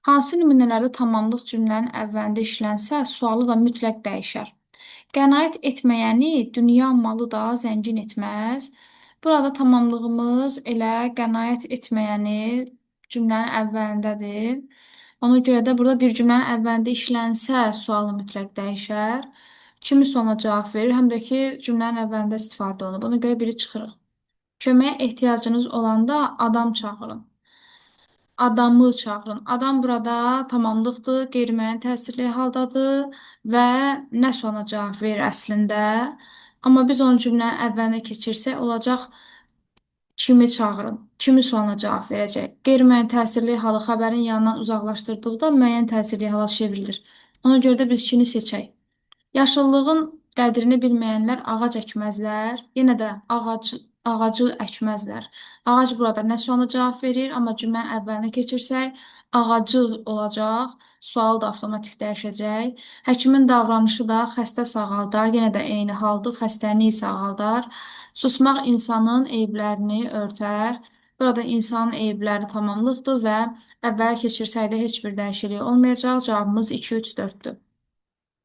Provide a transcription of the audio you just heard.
Hansı nümunələrdə tamamlıq cümlənin əvvəlində işlənsə, sualı da mütləq dəyişər. Qənaət etməyəni dünya malı da zəngin etməz. Burada tamamlığımız elə qənaət etməyəni cümlənin əvvəlindədir. Ona görə də burada bir cümlənin əvvəlində işlənsə, sualı mütləq dəyişər. Kimi sualına cavab verir, həm də ki, cümlənin əvvəlində istifadə olunub. Ona görə biri çıxırıq. Köməyə ehtiyacınız olanda adam çağırın. Adamı çağırın. Adam burada tamamlıqdır, qeyri-müəyyən təsirli haldadır və nə sualına cavab verir əslində. Amma biz onu cümlənin əvvəlinə keçirsək, olacaq kimi çağırın, kimi sualına cavab verəcək. Qeyri-müəyyən təsirli halı xəbərin yanından uzaqlaşdırdıqda müəyyən təsirli hala çevrilir. Ona görə də biz kini seçək. Yaşıllığın qədrini bilməyənlər ağac əkməzlər. Yenə də ağacı əkməzlər. Ağac burada nə sualına cavab verir, amma cümlənin əvvəlinə keçirsək, ağacı olacaq, sual da avtomatik dəyişəcək. Həkimin davranışı da xəstə sağaldar, yenə də eyni haldır, xəstəni sağaldar. Susmaq insanın eyiblərini örtər. Burada insanın eyibləri tamamlıqdır və əvvəl keçirsək də heç bir dəyişiklik olmayacaq. Cavabımız 2, 3, 4-dür.